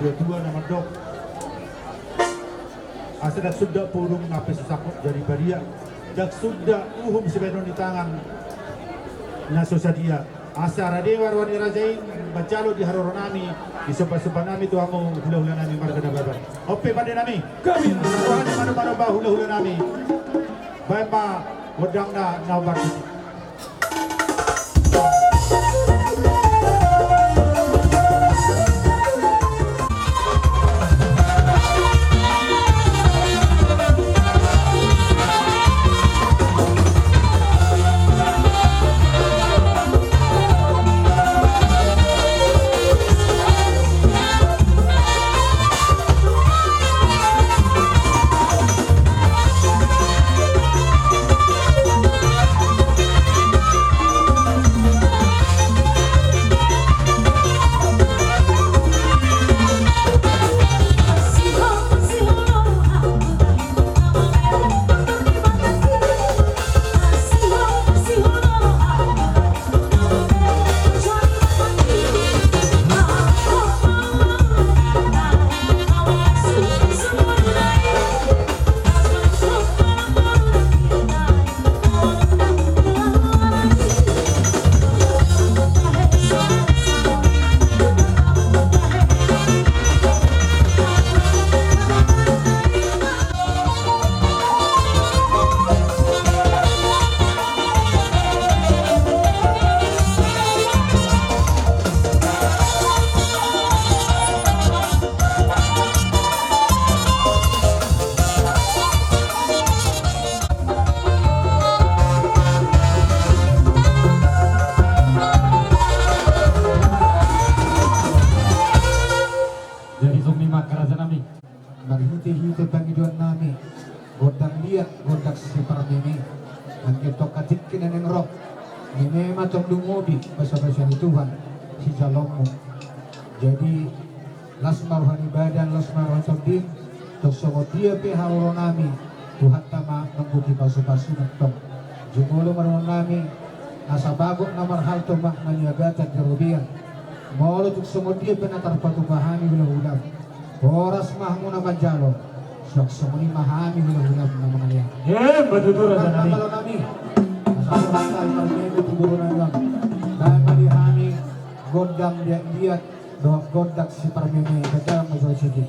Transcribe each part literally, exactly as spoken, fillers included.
Dua-dua na mandok. Asa ndang suda pudung na pe so sangkot jadi badia, ndang suda uhum sibahenon ni tangan na so sadia. Asa rade ma roha ni raja i manjalo di haroronami, disomba-sombanami tu hamu hula-hulanami marga Nababan. On pe pandenami, gabe rohana manomba-nomba hula-hulanami. Baen ma gondangna na umbar tusi. Jadi songon i ma angka rajanami. Marhite-hite pangidoannami, gondang liat, gondang siparmeme. Anggiat tongka tingki na naeng ro, meme ma tong lumobi basa-basa ni Tuhan sijaloonmu. Jadi las ma roha ni badan, las ma roha ni tondi. Tong songon dia pe haroronami, Tuhanta ma nanggo dipasu-pasu nantong. Jumolo ma dohononnami, asa bagot na marhalto ma maniagatan di robean. Molo tung songon dia pe na tarpatupa hami hula-hulam, horas ma hamu na manjalo, suang songon i ma hami hula-hulam na mangalean. Emma tutu rajanami. Asa horas ma hami tu borunami on. Baen ma di hami gondang liat-liat dohot gondang siparmeme, baen ma jo sigi.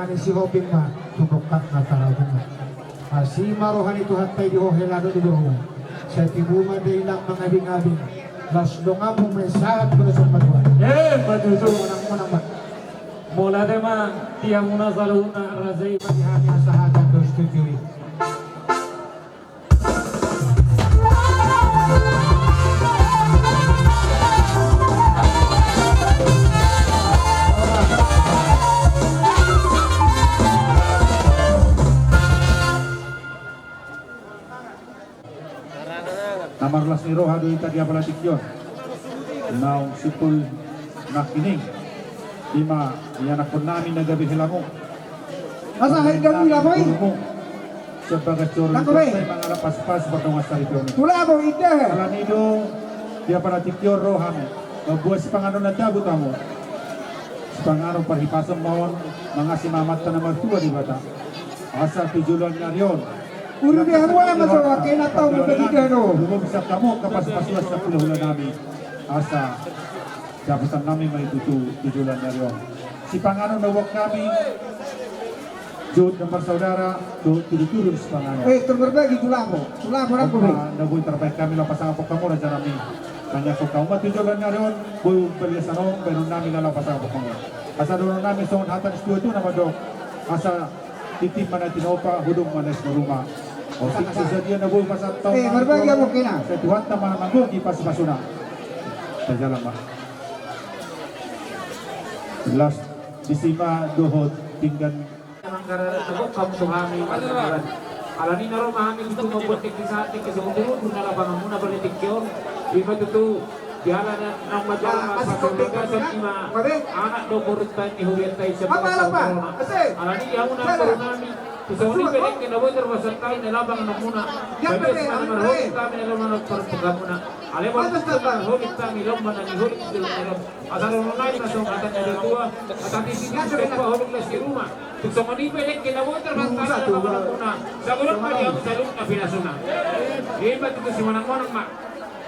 Sihombing ma tu bongkak na tarabungan. Asi ma roha ni Tuhanta i di ho hela dohot di borumu. Sai tibu ma dailang mangabingabing. Laos donganmu ma i sahat tu na sumbaduan. Eh, patusu. Monang, monang ma. Mauliate ma di hamuna saluhutna raja i. Bagi hami asa hata dos tuju i. Na marlas ni roha do hita di apala tingki on. Naung simpul nangkining. Ima ianakkon nami na gabe helamu. Asa henggan mila boi. Sebagai coro. Nangko be. Sai mangalap pasupasu pardongan saripeon. Tula bo inda. Alani do di apala tingki on ro hami. Mamboan sipanganon na jabu tu hamu. Sipanganon parhipason ma on, mangasi ma Amanta na martua Debata. Asa tu joloan ni ari on. Uru di hamu ama so kena tau mabegida do. Lumobi sian hamu angka pasupasuan sian hulahula nami. Asa dapotan nami ma i tu, tu, tu joloan ni ari on. Sipanganon na huboan hami. Jut dan bersaudara, tu, tu, tu, tu, sipanganon. Eh, terberbagi tulangku. Tulangku, tulangku, be. Na boi tarbahen hami laho pasangaphon hamu raja nami. Tangiangkon hamu ma tu joloan ni ari on, boi baliasan on, bahenon nami laho pasangaphon hamu. Asa dohonon nami songon hata ni situatua na mandok. Asa tintin ma na tinopa, hudung ma na so ruma. Otik so sadia na boi pasahat hamu. Eh, marbagi hamu kena. Sai Tuhanta ma na manggohi pasupasuna. Sajalan ma. Las disi ma dohot pinggan. Manggarara togok hamu tu hami. Alani na ro ma hami tutu mamboan tingki sahat tingki songon tutu na lapanganmuna bali tingki on. Ima tutu. Di ala na, na majalan. Ah, ma asik pasu kompe bagasan, ima. Anak do borunta ni hurianta i. Apa alap, Pak? Asik. Alani i hamu na boru nami. Tu songon i pe dengke na boi tarpasupasu hami na lapanganmuna. Bagi sian na marholit hami na lapangan parpenggamuna. Alai ma na marholit hami lomba na niholit tu joloan ni ari on. Asa dohonon nami ma songon hata ni natuatua. Hata ni si Tuhan, paholong las ni ruma. Tu songon i pe dengke na boi tarpasupasu hami na lapanganmuna. Sabolon ma di hamu saluhutna pinasuna. Ima tutu simonangmonang ma.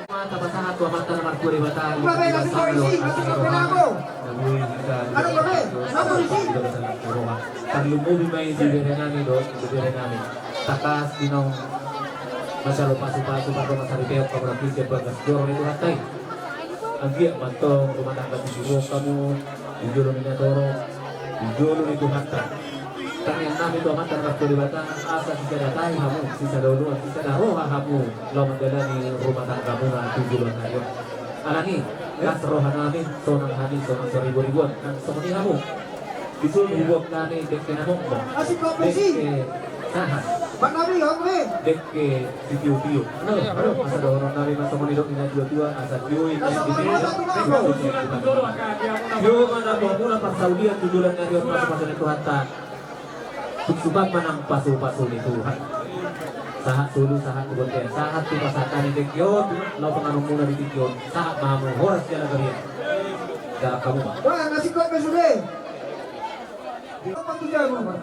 Tapasahat tu Amanta na martua Debata. Tarlumobi ma i di bere nami dohot di bere nami. Tangkas di naung manjalo pasupasu pardongan saripeon hamu na pise bagas joro ni Tuhanta i. Anggiat ma antong rumah tangga tu jolo hamu, di jolo ni natorop, di jolo ni Tuhanta. Tangiang nami tu Amanta na martua Debata, asa sisada tahi hamu, sisada oloan, sisada roha hamu, laho mandalani rumah tanggamuna tu joloan ni ari on. Alani, las roha nami, sonang hami, sonang saribu-ribuan, nang songon i hamu. Di son huboan nami, dengke na mokmok. Dengke sahat. Dengke sitio-tio. Asa dohonon nami ma songon nidok ni natuatua, asa tio i. Tio ma na boamuna parsaulian tu joloan ni ari on, pasupasu ni Tuhanta. Suksuk ma nang pasupasu ni Tuhan. Sahat solu, sahat tu bontean, sahat tu pasahat ni dengke on, laho panganonmuna di tingki on, sahat ma hamu horas jala gabe. Jalang hamu ma. Wah, nasi kopi sudah.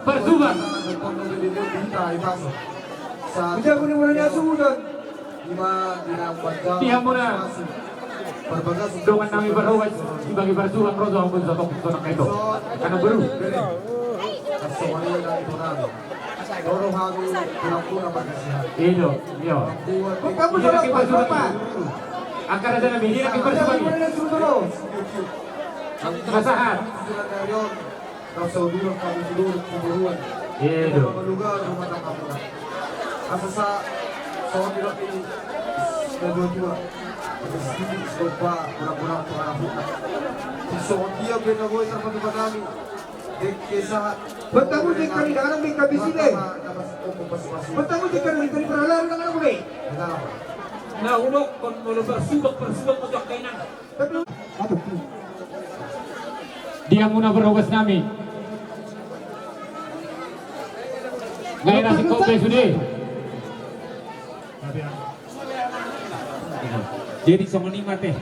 Parsuhut. Di hamuna dongan nami Barhobas, dibagi parsuhut ro tu hamu sonang ito. Karena baru. Ido, iyo. Angka raja nami, di parsuhut. Pasahat. Rasa uduran kami dulu kuburuan. Iya, iya. Maluga rumah tangga muna. Asa sa, songon nidok ni natuatua. Asa sini serupa kurang-kurang pengarah muna. Songon dia benda boy terpadu nami. Dengke sahat. Bertamu di kami dengan kami kami sini. Bertamu di kami dengan kami berhalangan dengan kami. Nah, ulok kon molo bersubak bersubak kocok kainang. Di hamuna Barhobas nami. Ngai rasik kopi sude. Jadi songon i ma te.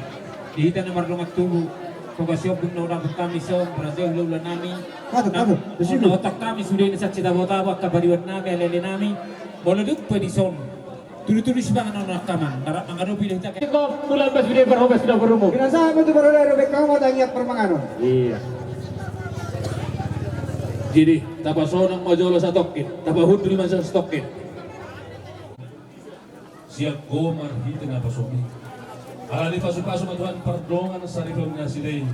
Di hita na mardongan tubu. Poga siombun na hudapot hami son raja hulahula nami. Na otak hami sude na saksi tabo-tabo angka pariban nami alele nami. Molo dung pe di son. Tudu-tudu sipanganon na rap mangadopi do hita. Iko mulai bas bide Barhobas na borumu. Binasaha ma tu Barhobas do bek hamu tangiang parmanganon. Iya. Jadi, tapasonang ma jolo satongkin, tapahundul ma satongkin. Sian Ho marhite naposum i. Ala ni pasu-pasu ma Tuhan pardongansaripeon nasida i.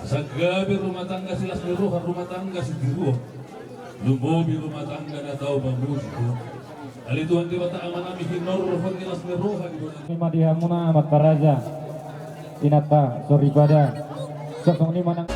Asa gabe rumah tangga silas ni roha, rumah tangga sitiruon. Lumobi rumah tangga na tau mamuji Ho. Ale Tuhan Debata Amanami, hinorhon ni las ni roha di bona. Ima di hamuna amanta raja, inanta soripada. Sasongoni manang.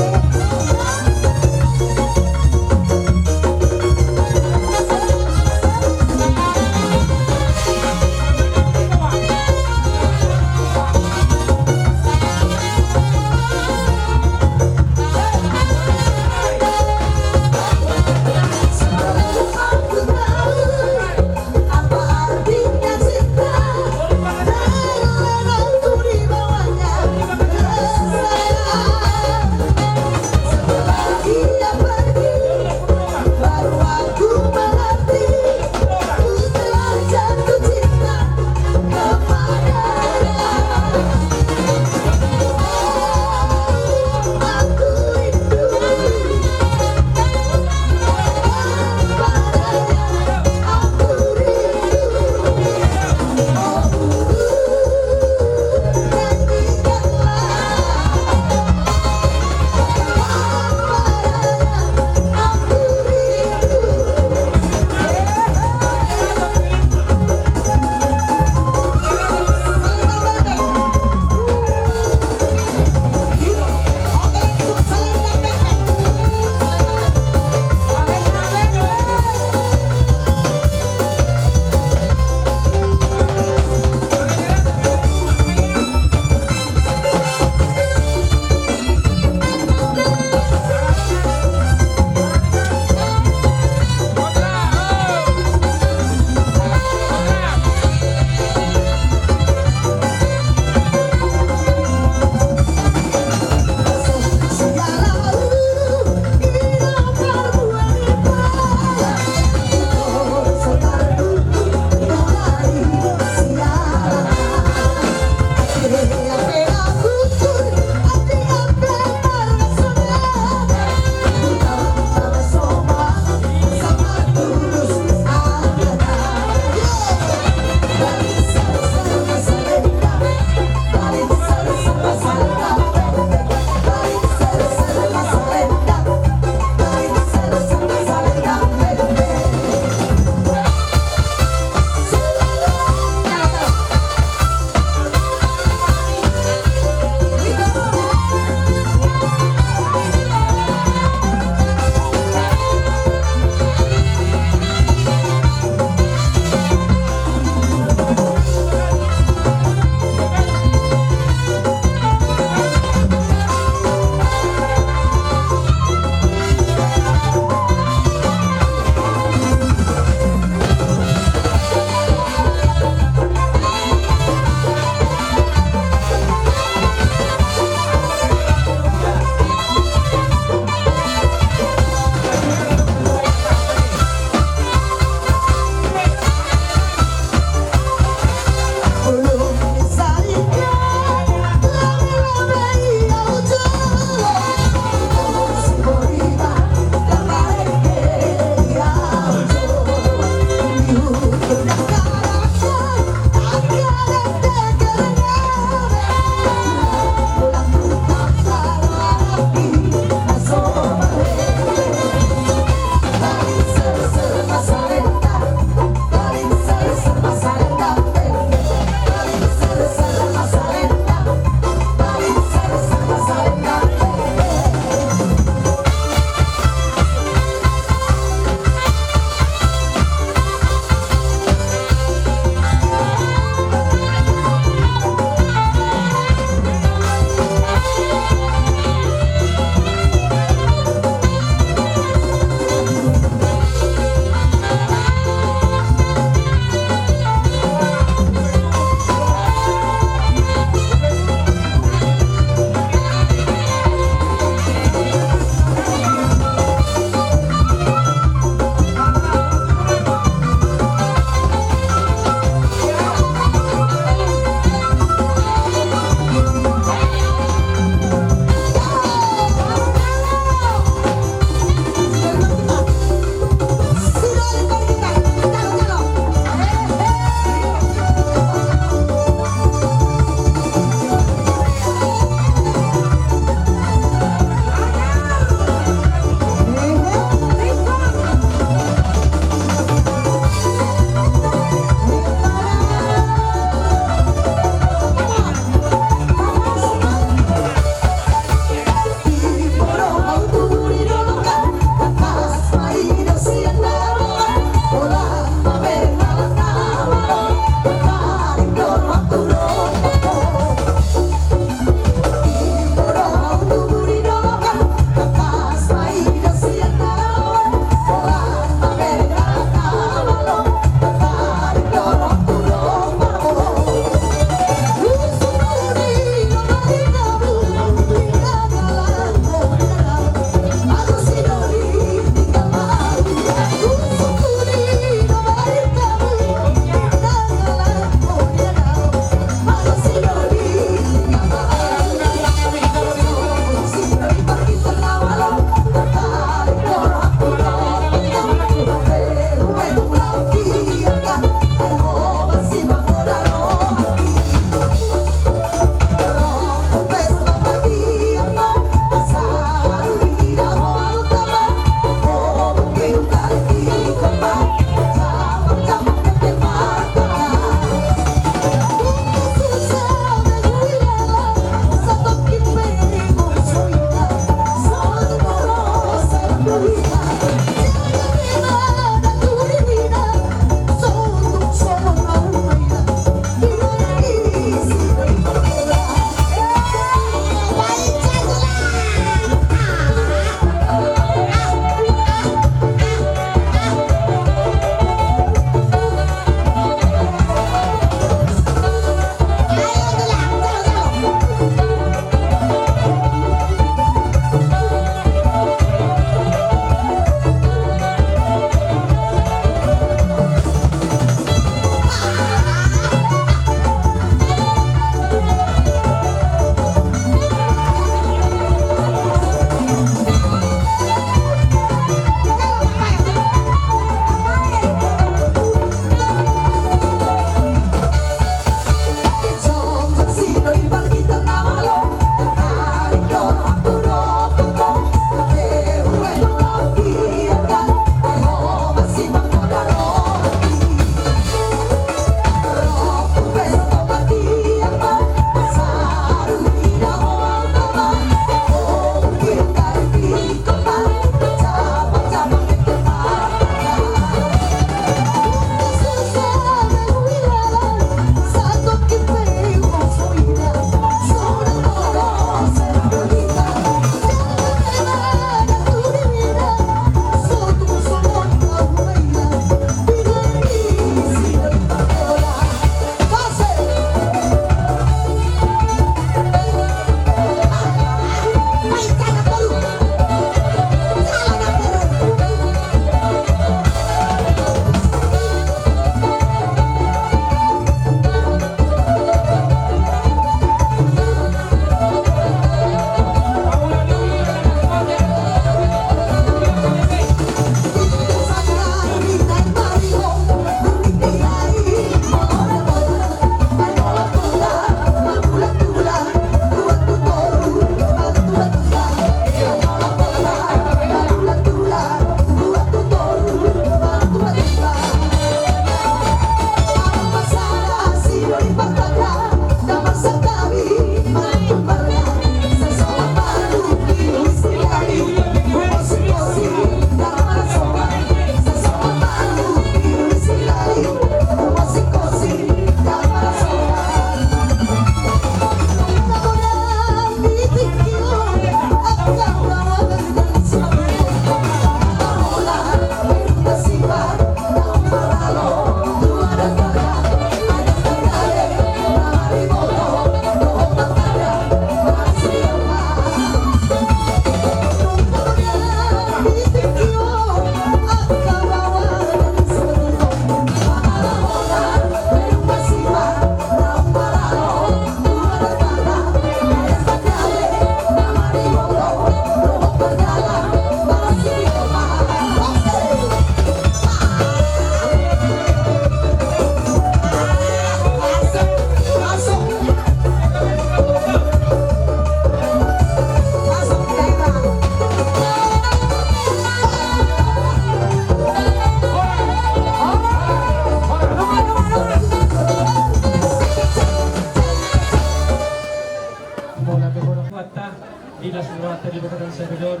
Las ni rohanta di bagasan sadari on.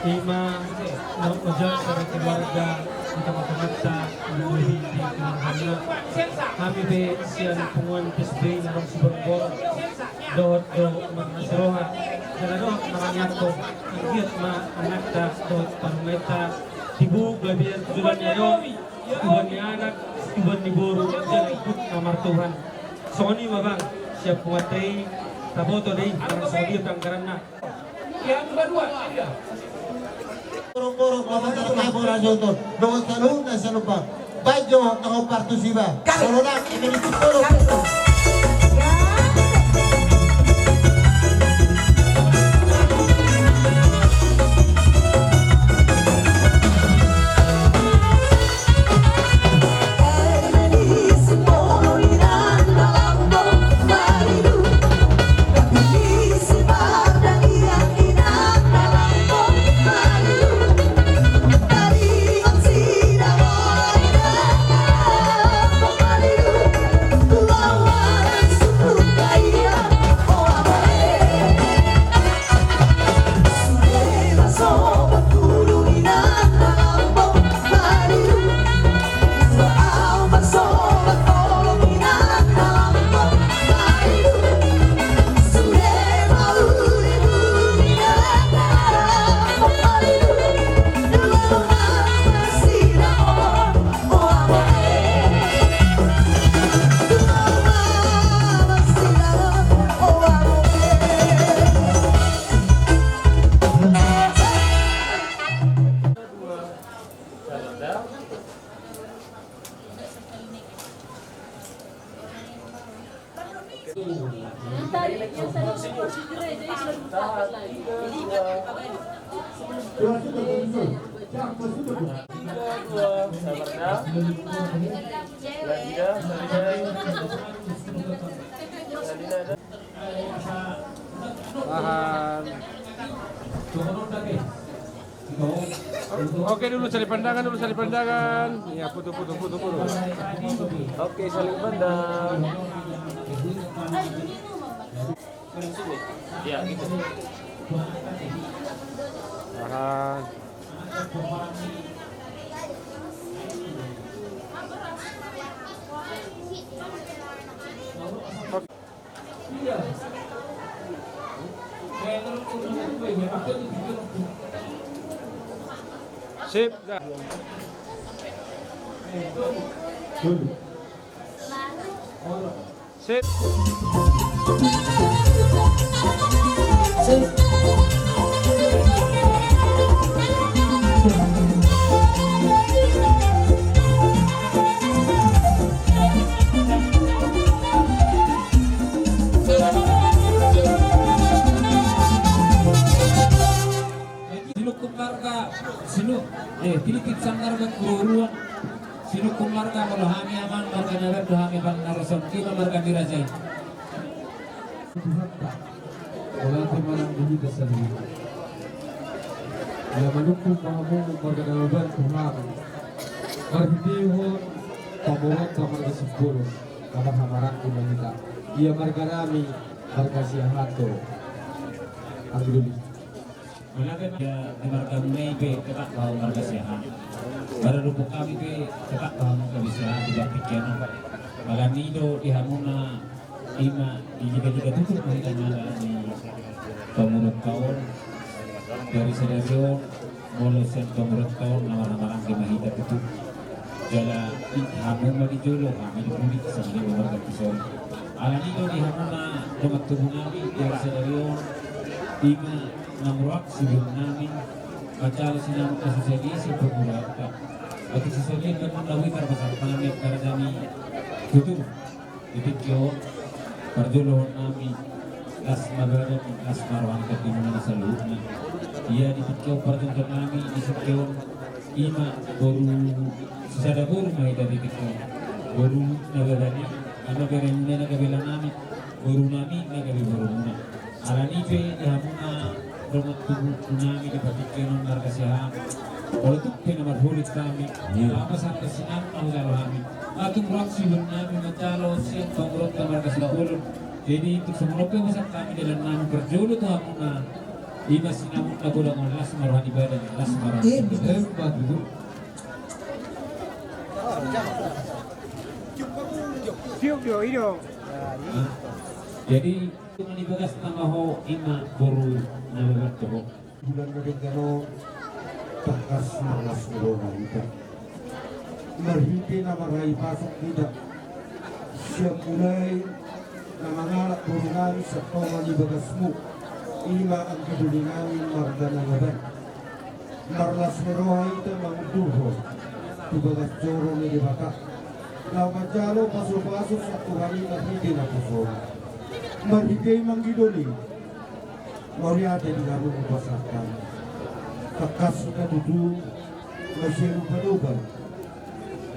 Ima na ujak sada keluarga di tongah-tongahta, na muli di keluargana. Hami pe sian punguan P S B I na ro siborngin dohot do marlas ni roha, jala dohot maranggi angkon, anggiat ma anakta dohot parumaenta tibu gabe tu joloan ni anak, tubuan ni anak, tubuan ni boru, jala ikut na martuhan. Songon i ma bang, siap kuat i, taboto do i, songon i anggaranna. Borok-borok, bapak tata bola joto, dongan saluhutna salupa. Bajo, tanggo partusiba. Solonak, ini di Cipolok. Tahan. Oke, dulu saling pandangan, dulu saling pandangan. Iya, foto, foto, foto, foto. Oke, saling pandang. Iya, gitu. Tahan. Oke. Sip, dah. Sip. Sinungkun marga, sinung, eh, tinitip sanggar marga Huruan. Sinungkun marga molo hami amang, marga Nababan do hami, bang na ro songon i ma marga ni raja i. Tuhanta, mauliate ma nang di hita saluhutna. Ia manungkun ma hamu marga Nababan tu hami. Marhitehon pamoruonta marga Simbolon, na marhamaranggi ma hita. Ia marga nami marga Siahaan do. Alhamdulillah. Mauliate ma di margamuna i pe, tetap hamu marga Siahaan. Maradophon hami pe, tetap hamu gabe Siahaan di bagasan tingki on. Alani do di hamuna, ima dijigajigatutu ma hita na ala ni pamoruonta on. Dari sadari on, molo sian pamoruonta on na marhamaranggi ma hita tutu. Jala i hamu ma di jolo, hami di pudi, songon i ma marga Tiso. Alani do di hamuna dongan tubu nami, dari sadari on, ima na muruk siboan nami, manjalo sinamot na so sahali sian pamoruonta. Atik so sahali pe na boi tarpasam nami angka raja ni tutur. Di tingki on, parjolo nami, las ma badan, las ma roha ni tondimu na saluhutna. Ia di tingki on parjolo nami, di tingki on, ima boru, sisada boru ma hita di tingki on. Boru na badan i, ima beremuna na gabe inanami, boru nami na gabe borumuna. Alani pe di hamuna dongan tubu nami di partingkian on marga Siahaan. Molo tung pe na marhurit hami, iya, apa sangka sinamot na hujalo hami. Atik muruk siboan nami manjalo sian pamoruonta marga Simbolon. Jadi, untuk sebelumnya, bisa kami dalam nama perjolo tu hamuna, ima sinamot na godang on, las ma roha ni badan, las ma roha ni badan. Emma tutu. Tiup jo, i do. Jadi, tu ma di bagas tama ho, ima boru na bagas tu ho. Bulan na denggan on, tangkas marlas ni roha hita. Marhite na marhahipason hita, sian mulai na mangalap boru nami sian tonga ni bagasmu, ima anggi doli nami marga Nababan. Marlas ni roha hita mangundurhon tu bagas joro ni Debata, laho manjalo pasupasu sian Tuhan i marhite naposona. Marhite i ma anggi doli. Mauliate di hamu hupasahat. Tangkas hita tutu, mansai rupa doban.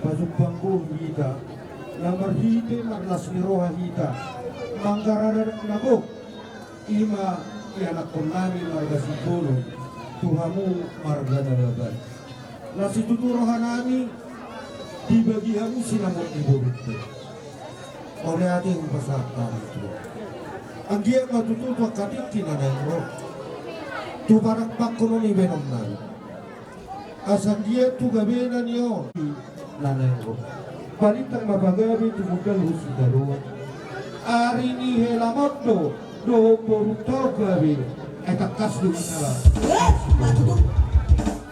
Pajumpang boru hita, na marhite marlas ni roha hita, manggarar adat na gok, ima ianakhon nami marga Simbolon tu hamu marga Nababan. Las situtu roha nami dibagi hamu sinamot ni borunta. Mauliate hupasahat hami tu ho. Anggiat ma tutu tu angka tingki na naeng ro, tu panangkok ni bahenon nami. Asa anggiat tu gabena ni on na naeng ro. Balintang ma pagabe tumundalhon sitadoan. Ari ni hela mondo dohot borunta on gabe, ai tangkas do hita.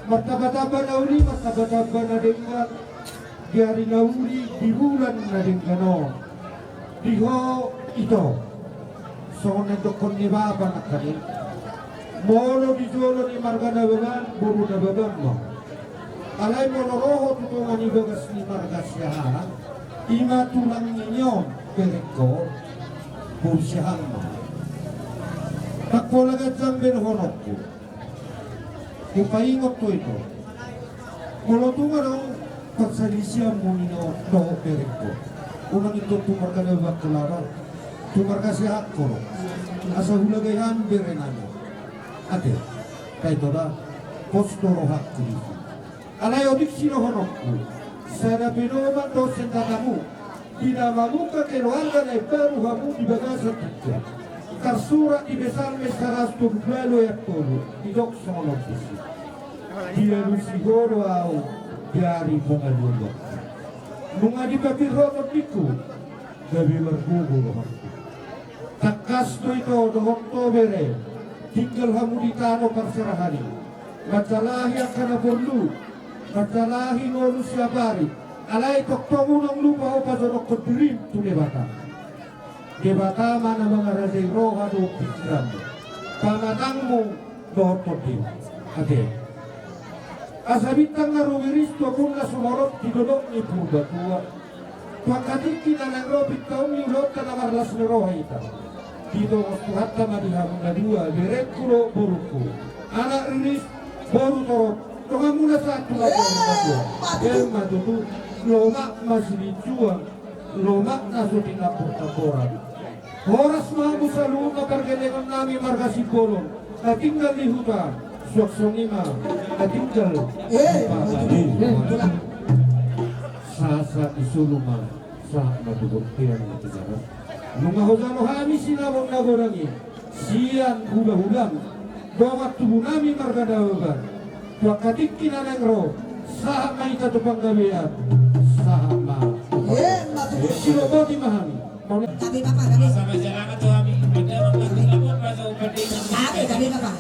Martambatamba na uli, martambatamba na denggan, di ari na uli, di bulan na denggan on. Di ho ito, songon na nidokkon ni bapa nangkaning, molo di jolo ni marga Nababan, boru Nababan ma. Alai molo ro ho tu tonga ni bagas ni marga Siahaan, ima tulang ni on berengko, boru Siahaan ma. Ndang pola ganjang be dohononku. Hupaingot ho ito. Molo tung adong parsalisianmu ni on dohot berengko, unang ito tu marga Nababan ho laho, tu marga Siahaan ho do. Asa hulagai hami bere nami. Ate, tai ito da, pos do rohangku disi. Alai otik sidohononku, sada pedoman do sian hatamu. Di na mamungka keluarga na imbaru hamu di bagasan tingki. Tarsurat di Psalmen saratus tolu pulu ualu ayat tolu, didok songon on disi. Dialusi ho do ahu di ari pangalualuanku. Nunga dipapir ho tondingku, gabe margogo rohangku. Tangkas do ito dohot ho bere, tinggal hamu di tano parserahan i. Manjalahi angka na porlu, manjalahi ngolu siapari, alai tongtong unang lupa ho pajonokhon dirim tu Debata. Debata ma na mangarajai roha dohot pingkiranmu, pamatangmu dohot tondim. Ate. Asa bintang na rumiris tu ombun na sumorop di dolok ni Purbatua. Tu angka tingki na naeng ro, pinta on ni ulaonta na marlas ni roha hita. Ditongos Tuhanta ma di hamu na dua, berengku dohot borungku. Anak riris, boru torop, donganmuna sahat tu na dua. Emma tutu, lomak ma silinjuang, lomak na so tinambor-tamboran. Horas ma hamu saluhutna pargellengon nami marga Simbolon, na tinggal di huta, suang songon i ma na tinggal di panggabean. Sahat-sahat ni solu ma, sahat ma tu bontean na tinaram. Nunga hujalo hami sinamot na godang i sian hula-hulam, dongan tubu nami marga Nababan. Tu angka tingki na naeng ro, sahat ma hita tu panggabean, sahat ma tu panggabean. Sidok boti ma hami. Gabe, Bapa, gabe. Gabe, gabe, Bapa.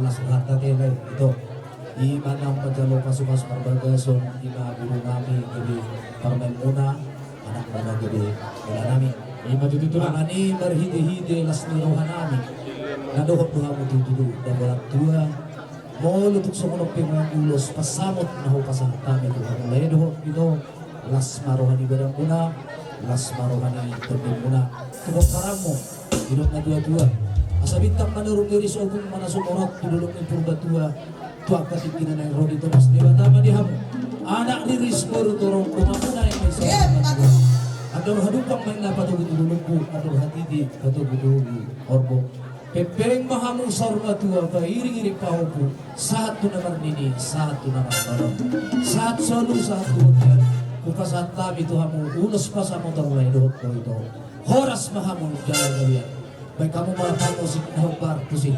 Mas, rata tele, ito. Ima naung manjalo pasupasu parbagason, ima guru nami, gabe parumaenmuna, anakmuna gabe hela nami. Ima tutu, tulang. Alani marhitehite las ni roha nami, na dohot do hamu tutu, tulang, tulang tua. Molo tung songon on pe ma ulos pansamot na hupasahat hami tu hamu, lae dohot ito. Las ma roha ni badanmuna, las ma roha ni tondimuna. Tu pomparanmu, didok na tuatua. Asa bintang manurung, riris ombun manasuk orat tu dolok ni Purbatua. Tu angka tingki na naeng ro di toras Debata ma di hamu. Anak riris boru torop, donganmuna i ma i. Andor hadumpang ma inna patogu tu dolokhu, andor hatiti patogu tu horbo. Pengpeng ma hamu saur matua, pairingiring pahompu, sahat tu na marnini, sahat tu na marnono. Sahat solu, sahat tu bontean. Hupasahat hami tu hamu ulos pansamot, lae dohot ito. Horas ma hamu jala gabe. Baen hamu ma parmusik na hombar tusi.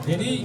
Jadi,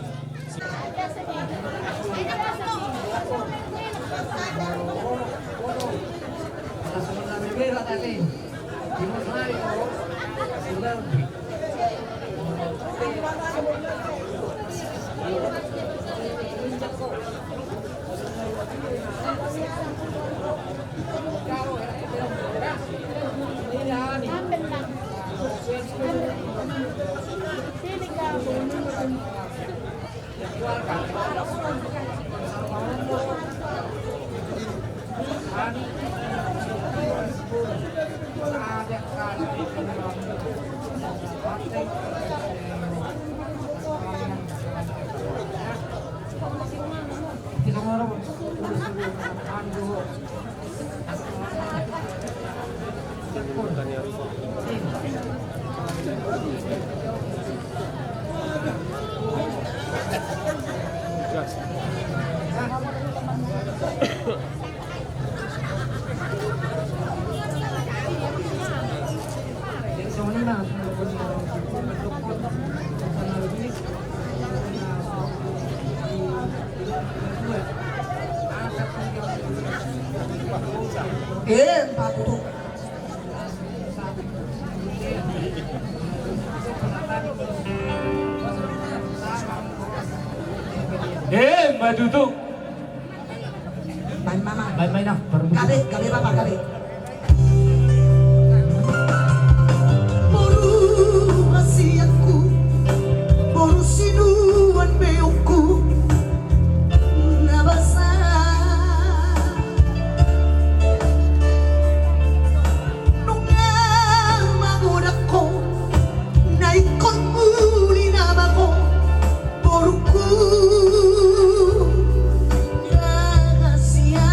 Eh, Pak Tutu. Eh, Mbak Tutu. Baen ma, baen ma, inang. Gabe, gabe, Bapak, gabe. Boru hasianku, boru sinuan beokku, na basa. Nunga magodang ho, na ingkon muli nama ho, boruku na hasian.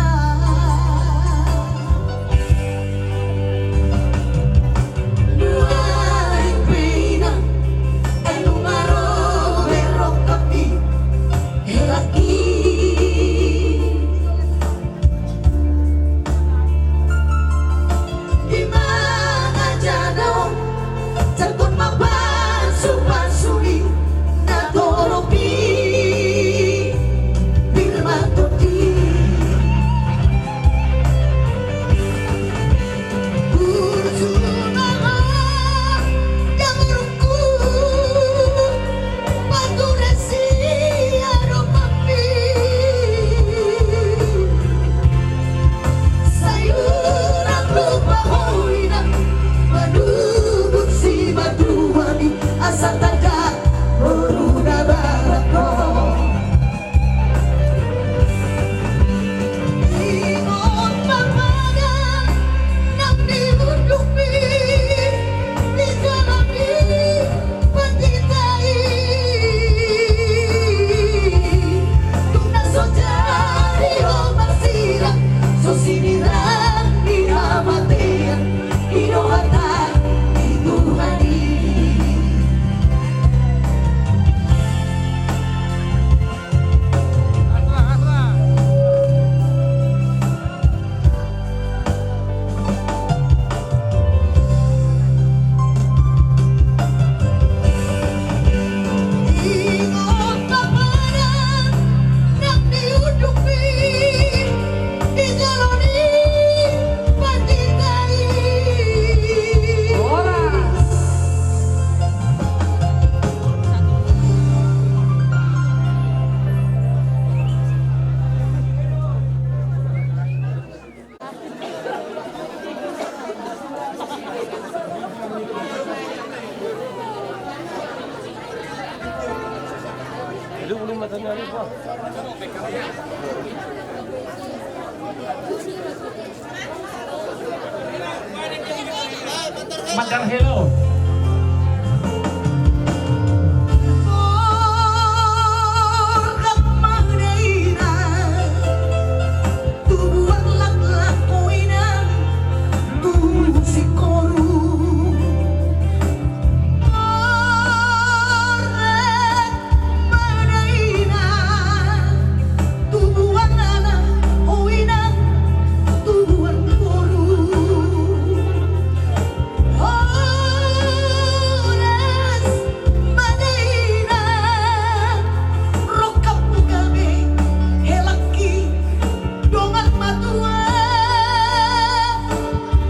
Mandar helo.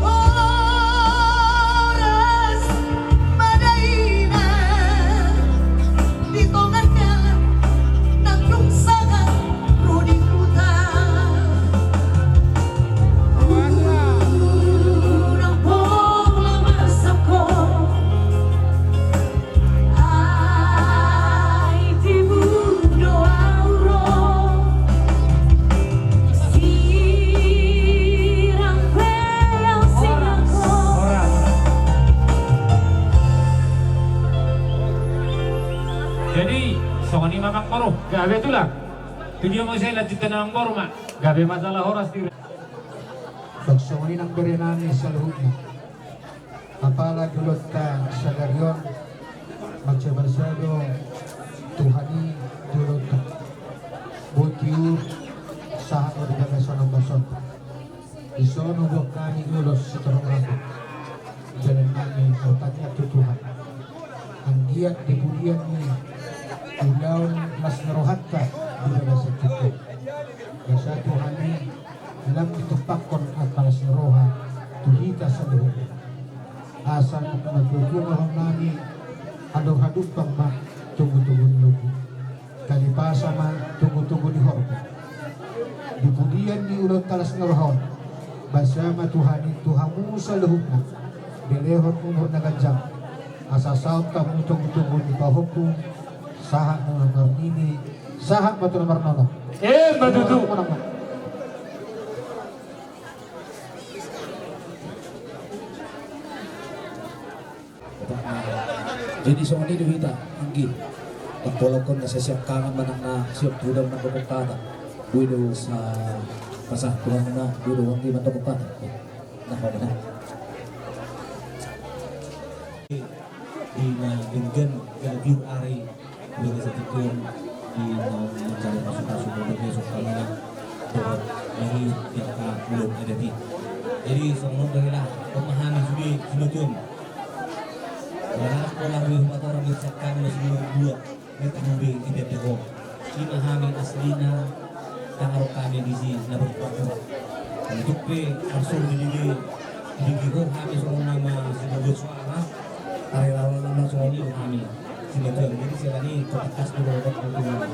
Horas ma daina di tonga dalan nang dung sahat ro di huta. Unang pola marsangkot. Ai tibu do au ro. Sirang pe au sirang ho. Horas. Jadi songon i ma amangboru, gabe tulang. Tu dia muse lanjut tu na amangboru ma. Gabe ma jala horas di. Songon i nang bere nami saluhutna. Apala di ulaonta sadari on, mansai basa do Tuhan i di ulaonta. Boti uhum sahat ma di bagasan ombasonta. Dison huboan hami ulos sitorop rambut. Jala nami martangiang tu Tuhan, anggiat di pudian ni ulaon las ni rohanta di bagasan tingki on, basa Tuhan i lam ditumpakkon angka las ni roha tu hita saluhutna. Asa nang na tuatua ma hon nami, andor hadumpang ma togutogu ni lombu. Talipasa ma togutogu ni horbo. Di pudian ni ulaonta las ni roha on, basa ma Tuhan i tu hamu saluhutna, dilehon umur na ganjang, asa saut hamu togutogu ni pahompu, sahat ma tu na marnini, sahat ma tu na marnono. Emma tutu. Jadi songon i do hita, anggi. Tampolokkon na sisiap kangan manang na siap hudang mandok hata. Boi do sa pasahat tu hamuna, boi do anggi mandok hata. Nah, hamuna. Di na denggan gabe ari. Bagasan tingki on di naung mancari pasupasu modern ni sungkaman dohot mangihuthon angka ulaon adat i. Jadi songon on do hela, on ma hami sude sinutuan. Marhaha pola boi hupatorang di sian hami na sinutuan dua, na tinubi i tete ho. I ma hami aslina. Tangarok hami disi na berpaku. Untuk pe arsur di diri, di diri hami songon nama si Bobo Suara. Ari lawan nama songon i hami. Si Bobo, jadi sialan i kotak kas dulu obat untuk uang.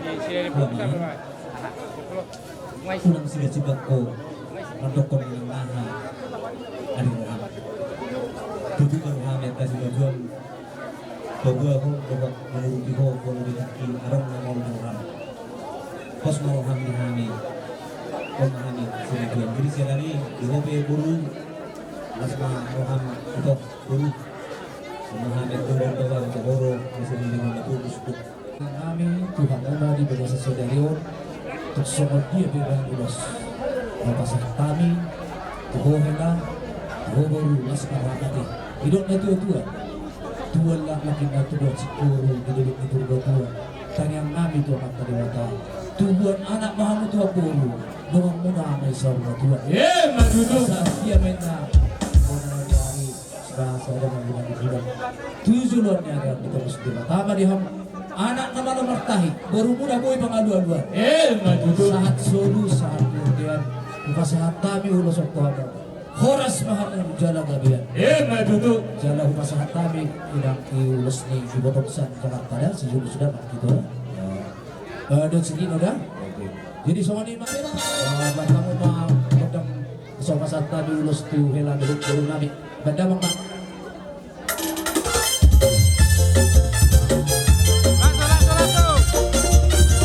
Unang siga-siga ko. Mandok ko nang naha. Ari roham. Tutu baru hami atas si Bobo. Paboa ho dohot mangurupi ho, molo di tingki adong na maol di roham. Pos ma roham di hami. Pos ma hami sian Tuhan. Jadi sialan i di ho pe boru, las ma roham ito boru. Pos ma hami boru, boru, boru, boru. Hami tu hamuna di bagasan sadari on. Tung songon dia pe baen ulos, hupasahat hami tu ho hela, tu ho boru, las ma roham ate. Didok na tuatua, tubuan laklak inna tubuan singkoru di lobit ni Purbatua. Tangiang nami tu Amanta Debata, tubuan anak ma hamu tubuan boru, donganmuna ma i saur matua. Emma tutu. Asa dia ma inna bona na jari. Sahadongan di hula-hula. Tu joloan ni ari on ditobus Debata ma di hamu anak na malo martahi, borumuna boi pangalualuan. Emma tutu. Sahat solu, sahat panggabean. Hupasahat hami ulos on tu hamu. Horas ma hamu jala gabean. Emma tutu. Jala hupasahat hami inang i ulos ni Sibotong sian Jakarta da, si Julu sudah ma hita. Eh, dohot si Dino da. Oke. Jadi songon i ma. Eh, baen hamu ma gondang. Songon i ma sahat hami ulos tu hela dohot boru nami. Baen damang ma. Langsung, langsung, langsung.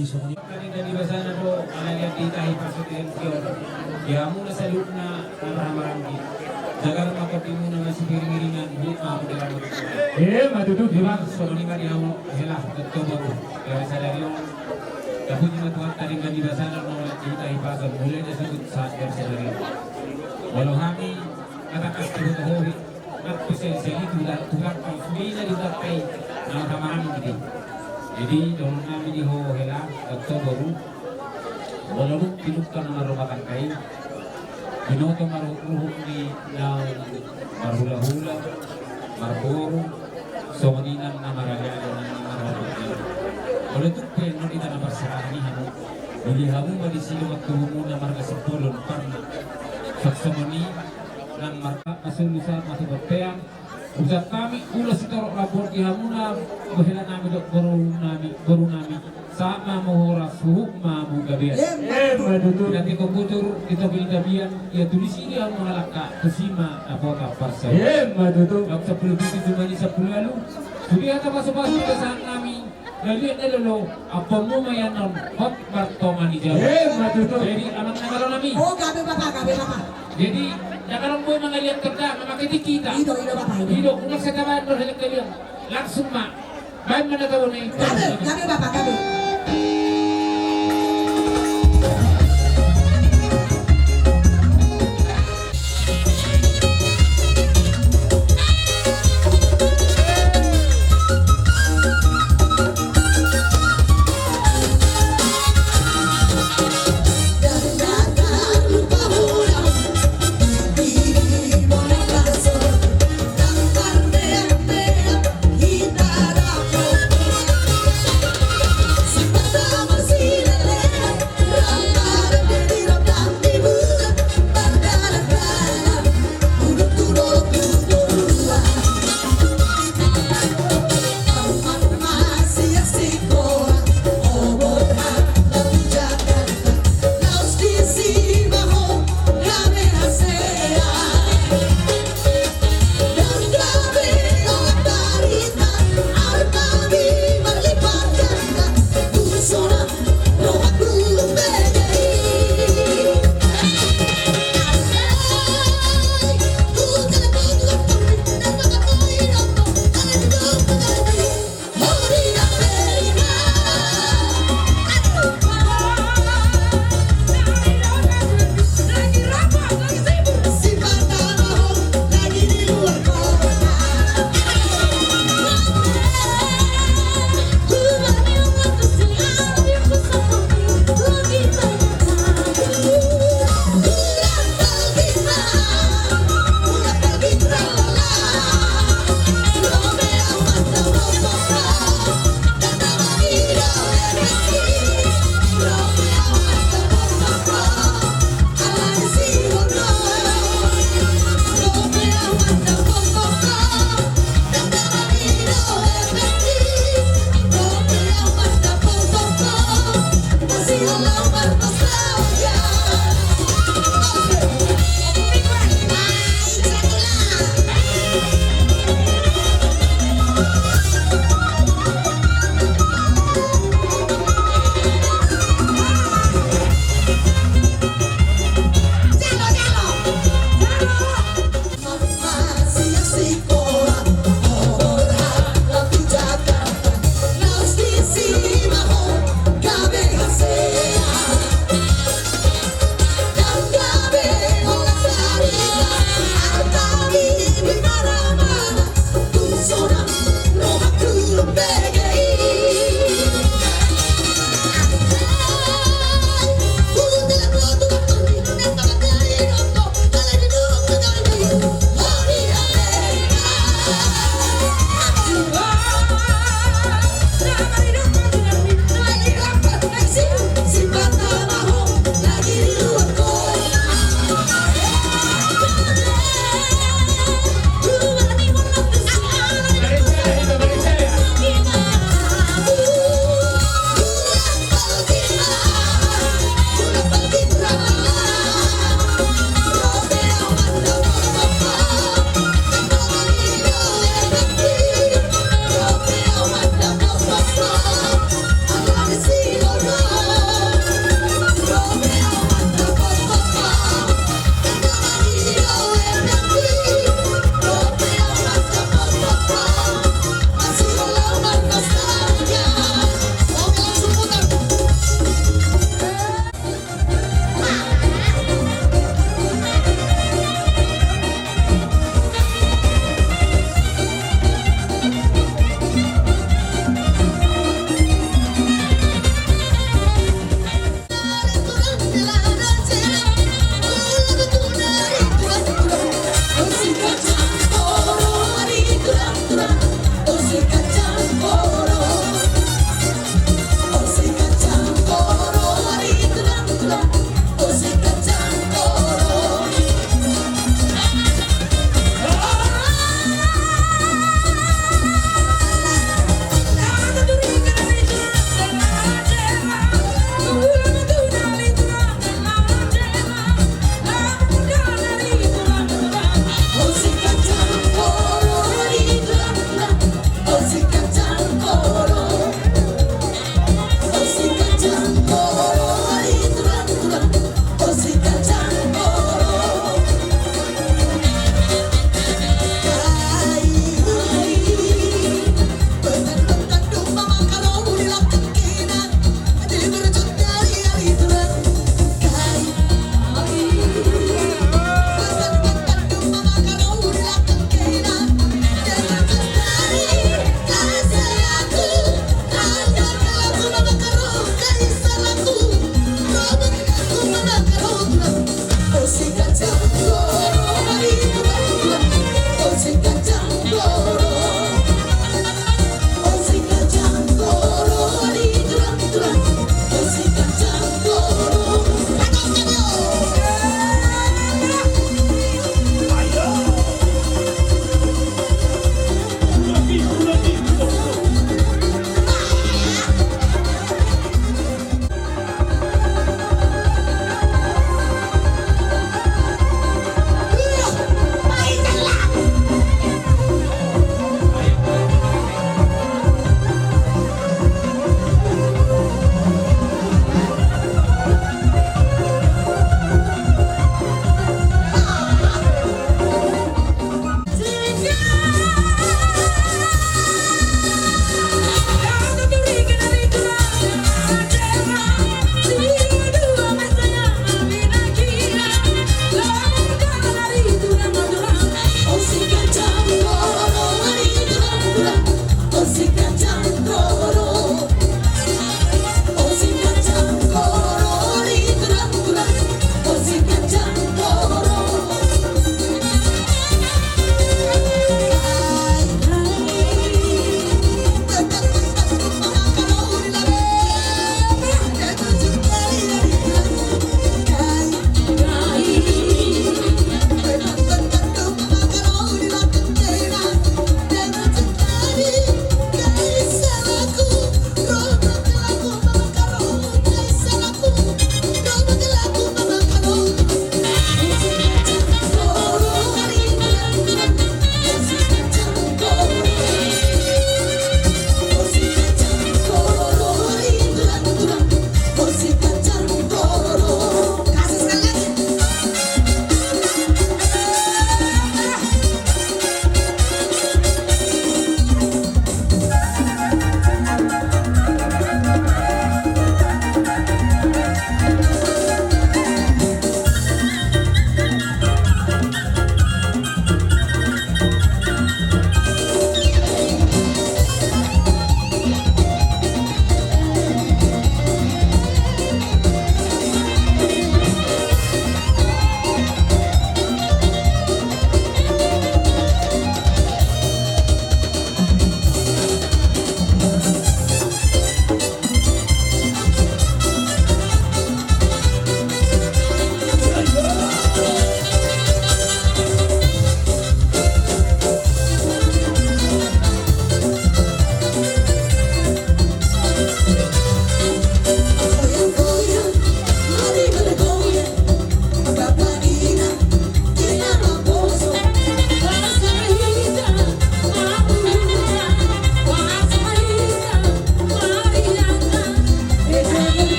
Tadi, tadi basana do, ala liat di tahi pasuk yang kion. Di hamuna saluhutna na marhahamaranggi. Jaga ma tondimuna masipiringiringan, huhut ma hamu di lamur. Ima tutu. Ima songon i ma di hamu hela, dohot boru. Gabe sadari on. Tapuji ma Tuhanta denggan di basana, molo di tahi pasuk, mulai dari sahat di sadari on. Molo hami, kata kas tu hohi. Martusai-sai tulang, tulang, sude na di tulang pe, na marhahamaranggi. Jadi dohonon nami di ho hela, dohot boru. Molo dung pinungka na marrumah tangga i, binoto ma ruhut-ruhut ni naung marhulahula, marboru, songon i nang na maraleale, nang na marhulahula. Molo tung pe non hita na parserahan i hamu, pilih hamu ma disi dongan tubumuna marga Simbolon, Parna. Songon i nang marga Sulu sahat ma tu bontean. Ucap hami ulos sitorop rambu on di hamuna, boru hela nami dohot boru nami, boru nami. Sahat ma hamu horas, huhut ma hamu gabean. Ima tutu. Di hatiha bujur, di topi ni tapian, ia tulis i di hamu mangalangka, tusi ma dapotan parsaulian. Ima tutu. Bab sampulu pitu jumadi sampulu ualu. Sude hata pasu-pasu pasahat nami. Galian na lolo, ampuonmu ma i annon, hot martonga ni jabu. Ima tutu. Jadi, amang na malo nami. O, gabe bapa, gabe bapa. Jadi, ndang adong boi mangalian tenda, mamakai tingki hita. I do, i do bapa, i do. I do, unang sai tabaen do hela galian. Langsung ma. Baen ma na tabo na i. Gabe, gabe bapa, gabe.